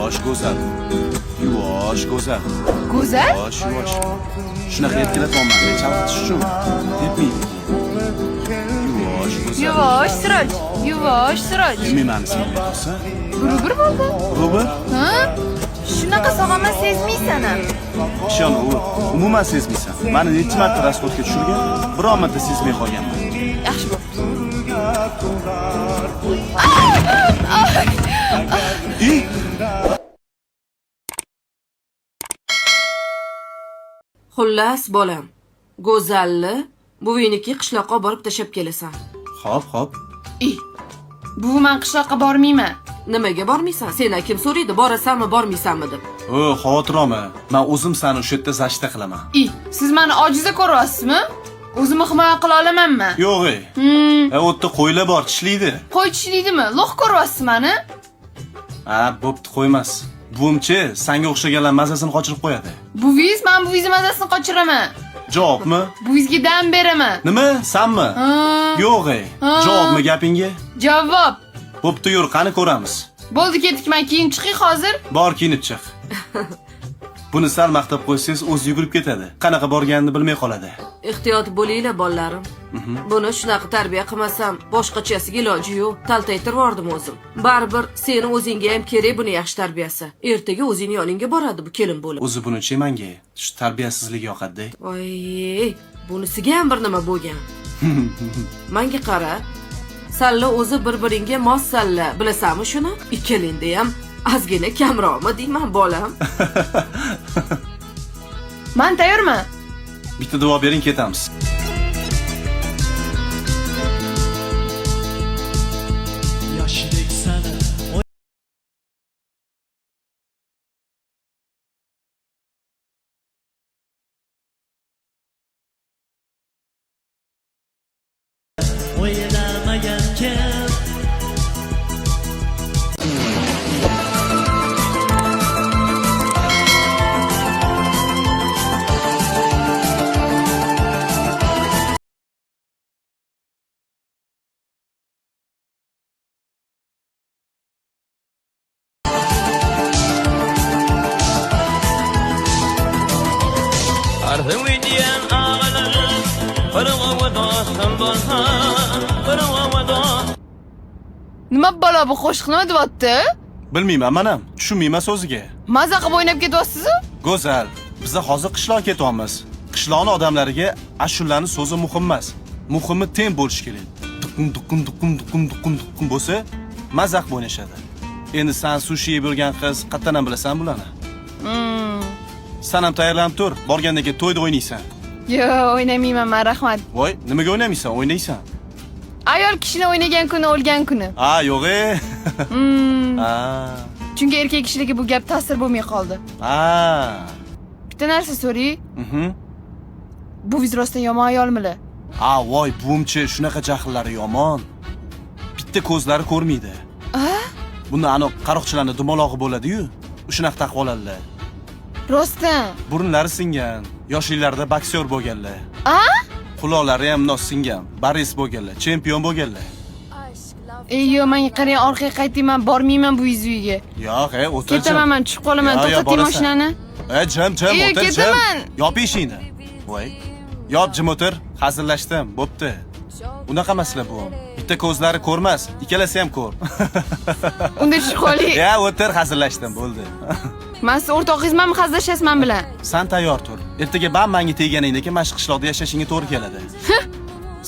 Yuvosh, Go'zal. Yuvosh, Go'zal. Go'zal? Yuvosh, yuvosh. Shunaqa erkalatyapman, chalg'itish uchun. Tepmaydi. Yuvosh, Go'zal. Yuvosh, Siroj. Yuvosh, Siroj. Nima mani sevmay tursan? Rubr bo'ldi. Rubr? Ha? Shunaqa sog'ama sezmaysan ham. Ishon, u umuman sezmaysan. Mani necha marta rasxodga tushirgan, biron marta sezmay qolganman. Yaxshi bo'pti. I, Xullas, bolam, Go'zalni buviniki qishloqqa borib tashlab kelasan. Xo'p, xo'p. I. Buvi, men qishloqqa bormayman. Nimaga bormaysan? Sendan kim so'raydi, borasanmi, bormaysanmi deb. O, xavotir olma. Men o'zim seni o'sha yerda zashta qilaman. I, siz meni ojiza ko'ryapsizmi? O'zimni himoya qila olamanmi? Yo'q, ey. E, u yerda qo'ylar bor, tishlaydi. Qo'y tishlaydimi? Lo'q ko'ryapsiz mani? Ha, bo'pti, qo'ymas. Buvimchi, sanga o'xshaganlar mazasini qochirib qo'yadi. Buvingiz, men buvingizni mazasini qochiraman. Javobmi? Buvingizga dam beraman. Nima? Sanmi? Ha. Yo'q, ey. Ha. Javobmi gapingga? Javob. Bo'pti, yur, qani ko'ramiz. Bo'ldi, ketdik, men kiyinib chiqay hozir. Bor, kiyinib chiq. Buni sal maqtab qo'ysangiz, o'zi yugurib ketadi. Qanaqa borganini bilmay qoladi. Ehtiyot bo'linglar, bolalarim. Buni shunaqa tarbiya qilmasam, boshqachasiga iloji yo'q. Taltaytirib yubordim o'zim. Baribir seni o'zingga ham kerak buni yaxshi tarbiyasi. Ertaga o'zing yoningga boradi bu kelin bo'lib. O'zi buni-chi menga shu tarbiyasizlik yoqadi. Voy, bunisiga ham bir nima bo'lgan. Menga qara, salla o'zi bir-biringga mos salla, bilasanmi shuni? Ikkalingda ham ozgina kamroqmi deyman, bolam. Men tayyorman. Bitta duo bering, ketamiz. Yoshlik sani o'ylamagan kim. Arzuv diyen ağalar, bir ova dostum bo'lsa, bir ova do'st. Nima balo bu qo'shiq, nima deyapti? Bilmayman, men ham tushunmayman so'ziga. Maza qilib o'ynab ketyapsiz-ku? Go'zal, biza hozir qishloq ketyapmiz. Qishloqning odamlariga ashulani so'zi muhim emas. Muhimi temp bo'lishi kerak. Duqun duqun duqun duqun duqun duqun bo'lsa, maza qilib o'ynashadi. Endi san sushi yeb yurgan qiz, qayerdan ham bilasan bularni? San ham tayyorlanib tur, borgandan keyin to'yda o'ynaysan. Yo'q, o'ynamayman men, rahmat. Voy, nimaga o'ynamaysan? O'ynaysan. Ayol kishini o'ynagan kuni o'lgan kuni. A, yo'q e. A. Chunki erkak kishilarga bu gap ta'sir bo'lmay qoldi. A. Bitta narsa so'ray. Buvingiz rostdan yomon ayolmilar? A, voy, buvimchi shunaqa jahllari yomon. Bitta ko'zlari ko'rmaydi. Bunda ano qaroqchilarni dumalog'i bo'ladi-yu, shunaqa taqib oladilar. Rostdan. Burunlari singan, yoshliklarida boksyor bo'lganlar. A? Quloqlari ham nos singan, boris bo'lganlar, chempion bo'lganlar. Ey, yo'q, menga qarang, orqaga qaytayman, bormayman buvingiz uyiga. Yo'q, e, o'tir. jim. Ketaman men, tushib qolaman, Yo, yo, to'xtating borasan. mashinani. E, jim, jim, Ey, o'tir, jim. ketaman. Yop eshikni. Voy. Yop, jim o'tir. Hazillashdim, bo'pti. Unaqa emaslar bu. Bitta ko'zlari ko'rmas, ikkalasi ham ko'r. Unda tushib qoling. Ya, o'tir, hazillashdim, bo'ldi. Men siz o'rtog'ingizmanmi, hazillashasiz men bilan? San tayyor tur. Ertaga bam manga teganingdan keyin mana shu qishloqda yashashingga to'g'ri keladi.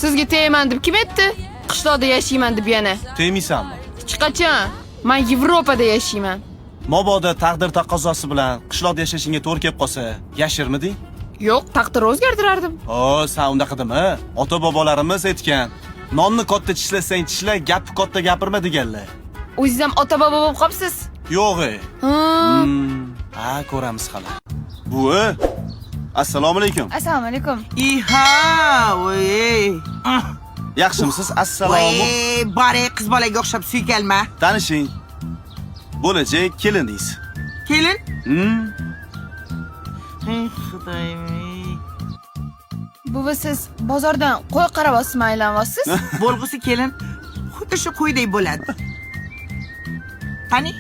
Sizga tegaman deb kim aytdi? Qishloqda yashayman deb yana. Tegmaysanmi? Hech qachon. Men Yevropada yashayman. Mabodo taqdir taqozosi bilan qishloqda yashashingga to'g'ri kelib qolsa, yashirmiding? Yo'q, taqdir o'zgartirardim. O, san unaqa dema. Ota-bobolarimiz aytgan, nonni katta tishlasang tishla, gapni katta gapirma deganlar. O'zingiz ham ota-bobo bo'lib qolibsiz. Yo'q, ey. Ha. Ha, ko'ramiz hali. Buvi, assalomu alaykum. Assalomu alaykum. Iha, voy. Yaxshimisiz? Assalomu. Voy, bari qiz bolaga o'xshab suykalma. Tanishing. Bo'lajak keliningiz. Kelin? Ey Xudoyim. Ey. Buvi, siz bozordan qo'y qarayapsizmi, aylanyapsiz? Bo'lg'usi kelin xuddi shu qo'yday bo'ladi. Qani?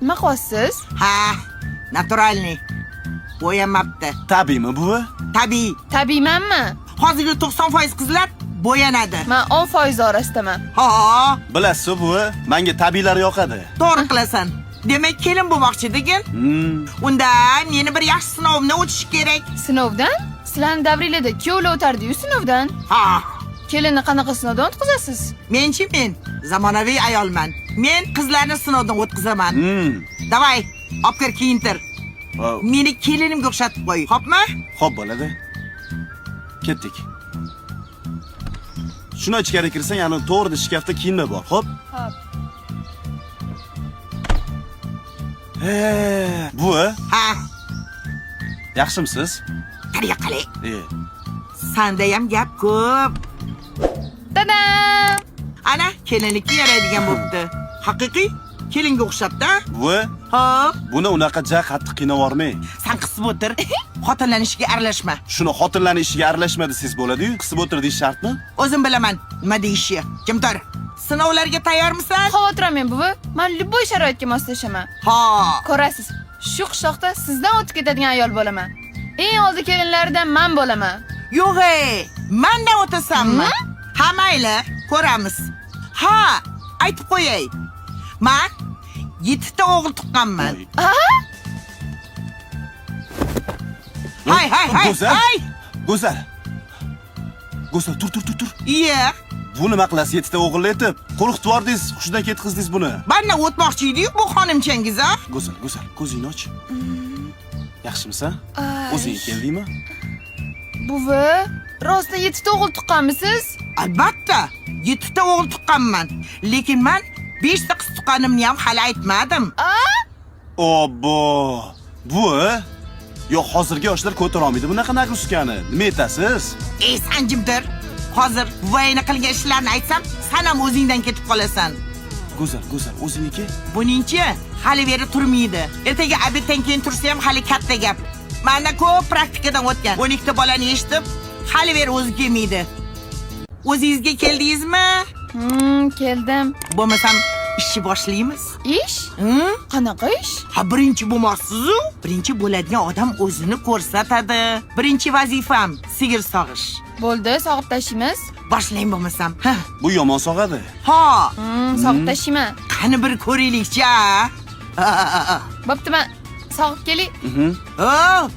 Nima qilyapsiz? Ha, натуральный. Bo'yamabdi. Tabiiymi buvi? Tabiiy. Tabiiymanmi? Hozirgi 90% qizlar bo'yanadi. Man 10% orasidaman. Ha, Bilasiz buvi, menga tabiiylar yoqadi. to'g'ri qilasan. Demak, kelin bo'lmoqchi degin. Unda meni bir yaxshi sinovimdan o'tish kerak. Sinovdan? Sizlarning davringlarda kuyovlar o'tardi-yu sinovdan. Ha, Kelinni qanaqa sinovdan o'tkazasiz? menchi men zamonaviy ayolman. Men qizlarni sinovdan o'tkazaman. Давай, olib kir kiyintir. Meni kelinimga o'xshatib qo'y, xo'pmi? Xo'p bo'ladi. Ketdik. Shuni ichkari kirsang, ya'ni to'g'rida shkafda kiyimlar bor, xo'p? Xo'p. Buvi, Ha, yaxshimisiz? qariya qalay. Sanda ham gap ko'p. Tadam! Ana, kelinlikka yaraydigan bo'pti. Haqiqiy kelinga o'xshabdi. Buvi, Xo'p, buni unaqa ja qattiq qiynavormang. san qisib o'tir. Xotinlarning ishiga aralashma. Shuni xotinlarning ishiga aralashma desangiz bo'ladi-yu, qisib o'tir deyish shartmi? O'zim bilaman nima deyishi. Jim tur. Sinovlarga tayyormisan? Xavotir olmang buvi. Man любой sharoitga moslashaman. Ha. Ko'rasiz, shu qishloqda sizdan o'tib ketadigan ayol bo'laman. Eng oldi kelinlaridan man bo'laman. Yo'q ey, mandan o'tasanmi? Ha, mayli, ko'ramiz. Ha, aytib qo'yay. Man 7 ta o'g'il tuqqanman. Hay, hay, hay, Go'zal. hay. Go'zal. Go'zal, tur, tur, tur, tur. Iya, Bu nima qilasiz yettita o'g'ilni aytib? Qo'rqitib yubordingiz, hushidan ketqizdingiz buni. Mandan o'tmoqchi edi-yu bu xonimchangiz, a? Go'zal, Go'zal, ko'zingni och. Yaxshimisan? Ay. O'zing keldingmi? Buvi, rostdan 7 ta o'g'il tuqqanmisiz? Albatta, 7 ta o'g'il tuqqanman. Lekin man 5 ta qiz tuqqanimni ham hali aytmadim. Obbo! Bu yo'q, hozirgi yoshlar ko'tara olmaydi bunaqa нагрузка ni. Nima aytasiz? Ey, sanjimdir. Hozir buvayni qilgan ishlarni aytsam, san ham o'zingdan ketib qolasan. Go'zal, Go'zal, o'zingniki? Buningchi hali beri turmaydi. Ertaga обед dan keyin tursa ham hali katta gap. Manda ko'p praktikadan o'tgan. 12 ta bolani eshitib, hali beri o'zi kelmaydi. O'zingizga keldingizmi? Keldim. Bo'lmasam ishni boshlaymiz. Ish? Hmm? Qanaqa ish? Ha, birinchi bo'lmoqsiz-u. Birinchi bo'ladigan odam o'zini ko'rsatadi. Birinchi vazifam sigir sog'ish. Bo'ldi, sog'ib tashlaymiz. Boshlang bo'lmasam. Ha. Bu yomon sog'adi. Ha, Sog'ib tashlayman. qani bir ko'raylikchi. Bo'pti, man sog'ib kelay. Ha.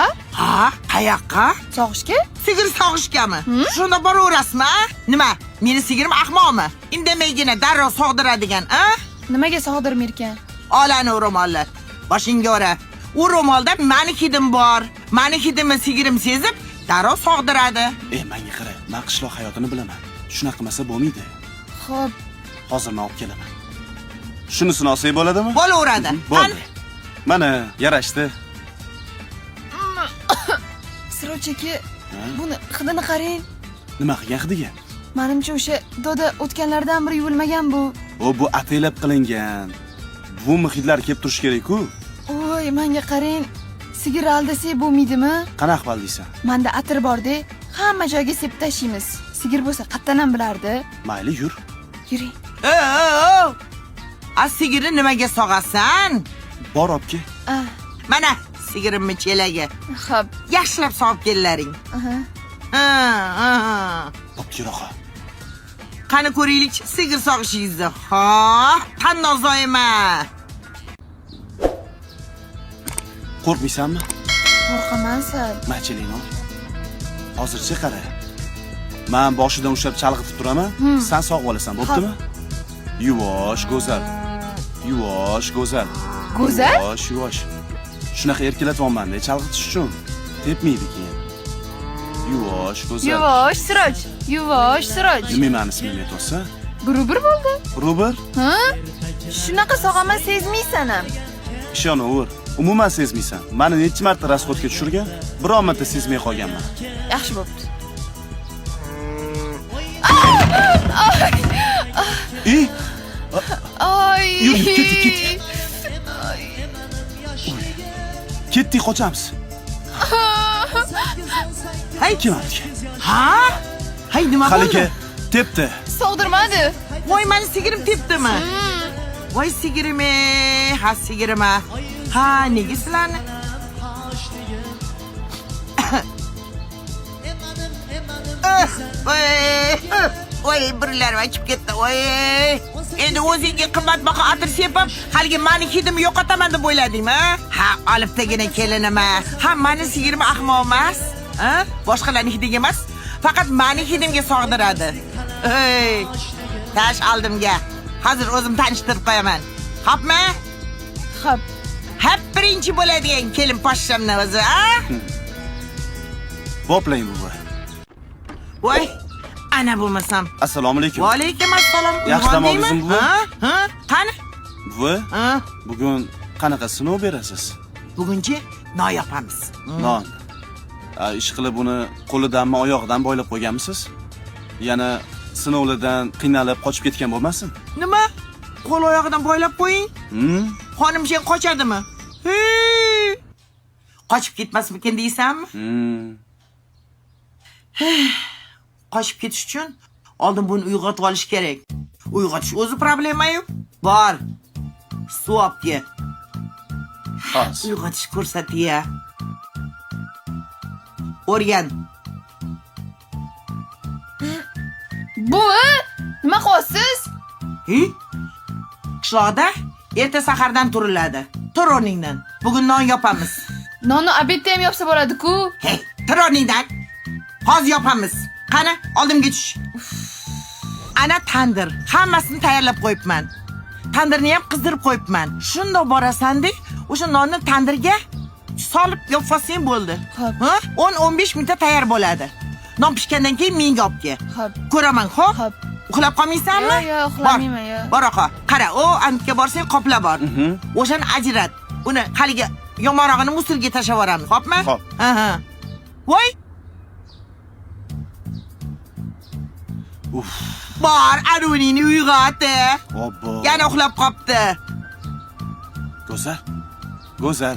A? Ha, qayoqqa? Sog'ishga? Sigir sog'ishgami? Shunda boraverasizmi? a? Nima? Meni sigirim ahmoqmi? Indamaygina darrov sog'diradigan, a? Nimaga sog'dirmirkan? Olani ro'molni. Boshingga o'ra. U ro'molda mani hidim bor. Mani hidimni sigirim sezib, darrov sog'diradi. Ey, menga qara, men qishloq hayotini bilaman. Shunaqa qilmasa bo'lmaydi. Xo'p, Hozir men olib kelaman. Shunisini olsak bo'ladimi? Bo'laveradi. Bo'ldi. Mana, yarashdi. Siroj aka, buni hidini qarang. Nima qilgan hidiga? Manimcha o'sha doda o'tganlardan biri yuvilmagan bu. O, bu ataylab qilingan. Bu hidlar kelib turishi kerak-ku. Voy, menga qarang. Sigir aldasak bo'lmaydimi? Qanaqa ahvol deysan? Manda atir bor-da, hamma joyga sepib tashlaymiz. Sigir bo'lsa qayerdan ham bilardi. Mayli, yur. Yuring. E, e, e. A sigirni nimaga sog'asan? Bor olib kel. Ah, Mana sigirimni chelagi. xo'p. Yaxshilab sog'ib kellaring. Aha. Ha, ha. Bo'pti, yur og'a. Qani ko'raylikchi sigir sog'ishingizni. Ha, tannozoyima. Qo'rqmaysanmi? Qo'rqaman sal. Machelingni ol. Hozircha qara. Men boshidan ushlab chalg'itib turaman, san sog'ib olasan, bo'ptimi? Yuvosh, Go'zal. Yuvosh, Go'zal. Go'zal? Yuvosh, yuvosh. Shunaqa erkalatyapman-da, chalg'itish uchun. Tepmaydi keyin. Yuvosh, Go'zal. Yuvosh, Siroj. Yuvosh, Siroj. Nima mani ismimni aytyapsan? Birubir bo'ldi. Rubir? Ha? Shunaqa sog'aman sezmaysan ham. Ishonaver. Umuman sezmaysan. Mani necha marta расход ga tushirgan, biron marta sezmay qolganman. Yaxshi bo'pti. Ey, Ay. Yur, yur, ketdik, ketdik. Ketdik, qochamiz. Hay, Kim aldi? ha? Hay, nima Haligi bo'ldi? tepdi. Sog'dirmadi. Voy, mani sigirim tepdimi? Voy sigirim, ey, ha sigirim ha. Ha, nega sizlarni? Voy, voy, birlar achib ketdi. Voy. Endi o'zingga qimmatbaho atir sepib, haligi mani hidimni yo'qotaman deb o'yladingmi? Ha, olib tagina kelinim. Ha, mani sigirim ahmoq emas. Ha? Boshqalarning hidiga emas, faqat mani hidimga sog'diradi. Ey, tash oldimga. Hozir o'zim tanishtirib qo'yaman. Xo'pmi? Xo'p. Hep birinchi bo'ladigan kelin poshshamni o'zi, a? Boplang buva. Voy, ana bo'lmasam. Assalomu alaykum. Va alaykum assalom. Yaxshi dam oldingizmi, buva? Ha? Ha? Qani? Buva, Ha? bugun qanaqa sinov berasiz? Bugunchi non yopamiz. Non. Ish qilib uni qo'lidanmi, oyog'idan boylab qo'yganmisiz? Yana sinovlardan qiynalib qochib ketgan bo'lmasin? Nima? Qo'l oyog'idan boylab qo'ying. Xonim sen qochadimi? Hey! Qochib ketmasmikin deysanmi? Qochib ketish uchun oldin buni uyg'otib olish kerak. Uyg'otish o'zi problema-yu. Bor. Suv olib kel. Hozir. Uyg'otish ko'rsatiya. O'rgan. Buvi, nima qilyapsiz? Hey? Qishloqda erta sahardan turiladi. Tur o'rningdan. Bugun non yopamiz. Nonni obedda ham yopsa bo'ladi-ku. Hey, tur o'rningdan. Hozir yopamiz. Qani, oldimga tush. Ana tandir. Hammasini tayyorlab qo'yibman. Tandirni ham qizdirib qo'yibman. Shundoq borasan-da, o'sha nonni tandirga solib yopsang bo'ldi. Xo'p. Ha? 10-15 minutda tayyor bo'ladi. Non pishgandan keyin menga olib kel. Xo'p. Ko'raman, xo'p? Xo'p. Uxlab qolmaysanmi? Yo'q, yo'q, uxlamayman, yo'q. Bor oqa. Qara, o antga borsang qopla bor. O'shani ajrat. Uni haligi yomonrog'ini musulga tashlab yuboramiz, xo'pmi? Xo'p. Ha. Voy. Uf. Bor, Arunini uyg'otdi. Obbo. Yana uxlab qopti. Go'zal. Go'zal.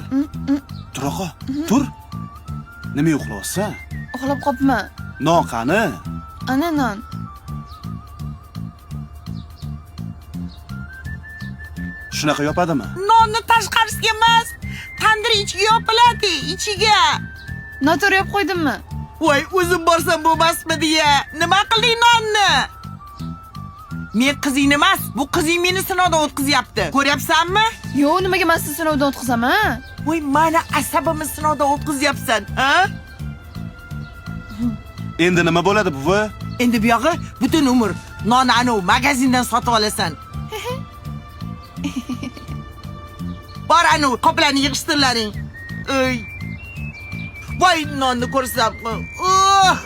Tur oqa. Tur. Nima uxlayapsan? Uxlab qopman. Non qani? Ana non. Shunaqa yopadimi? Nonni tashqarisiga emas, tandir ichiga yopiladi, ichiga. Noto'g'ri yopib qo'ydimmi? Voy, o'zim borsam bo'lmasmi deya. Nima qilding nonni? Men qizing emas, bu qizing meni sinovdan o'tkazyapti. Ko'ryapsanmi? Yo'q, nimaga men sizni sinovdan o'tkazaman? Voy, mani asabimni sinovdan o'tkazyapsan, ha? Endi nima bo'ladi buva? Endi bu yog'i butun umr nonni anu magazindan sotib olasan. Bor anu qoplarni yig'ishtirlaring. Ey. Voy, nonni ko'rsam. Oh!